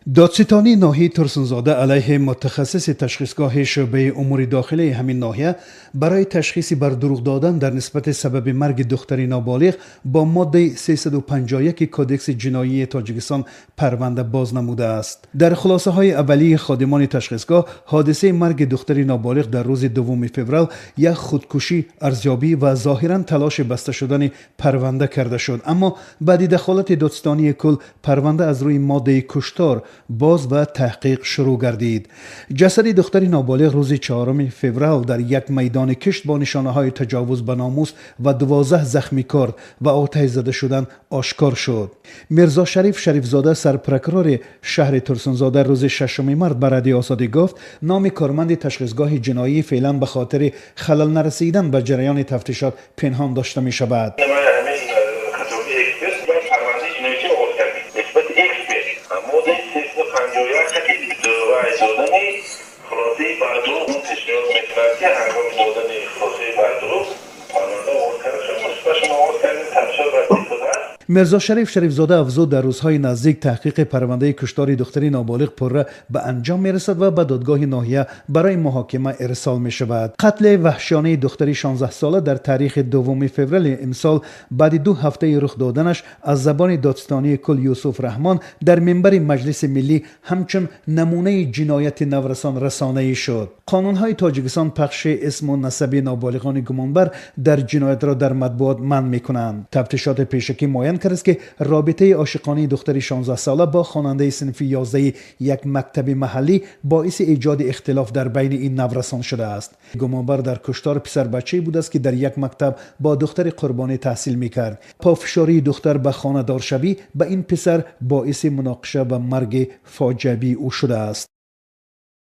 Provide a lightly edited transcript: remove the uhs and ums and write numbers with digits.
Додситонии ноҳияи Турсунзода алайҳи мутахассиси ташхисгоҳи шӯъбаи умури дохилаи ҳамин ноҳия барои ташхиси бар дурӯғ додан дар нисбати сабаби марги духтари ноболиғ бо моддаи 351 Кодекси ҷиноии Тоҷикистон парванда боз намудааст. Дар хулосаҳои аввалии ходимони ташхисгоҳ ҳодисаи марги духтари ноболиғ дар рӯзи 2 феврал як худкушӣ арзёбӣ ва зоҳиран талоши баста шудани парванда карда шуд, аммо баъди дахолати додситонии кул парванда аз рӯи моддаи куштор боз ва таҳқиқ шурӯъ гардид. Ҷасади духтари ноболиғ рӯзи 4 феврал дар як майдони кишт бо нишонаҳои таҷовуз ба номус ва 12 захми корд ва оташ зада шудан ошкор шуд. Мирзо Шариф Шарифзода, сарпрокурори шаҳри Турсунзода, рӯзи 6 март ба Радиои Озодӣ гуфт, номи корманди ташхисгоҳи ҷиноӣ феълан ба хотири халал нарасидан ба ҷараёни тафтишот пинҳон дошта мешавад. Хатои эксперт ва парвандаи ҷиноятӣ оғоз кардем нисбати эксперт, моддаи 351, хати ва додани хулосаи бардурӯғ. Пешниҳод мекунад, ки ҳангоми додани хулосаи бардурӯғ парванда оғоз карда шуд. Нисбатшон оғоз кардем, тафтишот расид шудааст. Мирзо Шариф Шарифзода афзуд, дар рӯзҳои наздик таҳқиқи парвандаи куштори духтари ноболиғ пурра ба анҷом мерасад ва ба додгоҳи ноҳия барои муҳокима ирсол мешавад. Қатли ваҳшиёнаи духтари 16сола дар таърихи 2 феврали имсол баъди 2 ҳафтаи рух доданаш аз забони додситонии кул Юсуф Раҳмон дар минбари Маҷлиси Миллӣ ҳамчун намунаи ҷинояти наврасон расонаӣ шуд. Қонунҳои Тоҷикистон пахши исму насаби ноболиғони гумонбар дар ҷиноятро дар матбуот манъ мекунанд. Тафтишоти пешакӣ муайян кардааст, ки робитаи ошиқонаи духтари 16сола бо хонандаи синфи 11 як мактаби маҳаллӣ боиси эҷоди ихтилоф дар байни ин наврасон шудааст. Гумонбар дар куштор писарбачае будааст, ки дар як мактаб бо духтари қурбонӣ таҳсил мекард. Пофишории духтар ба хонадоршавӣ ба ин писар боиси муноқиша ва марги фоҷиавии ӯ шудааст.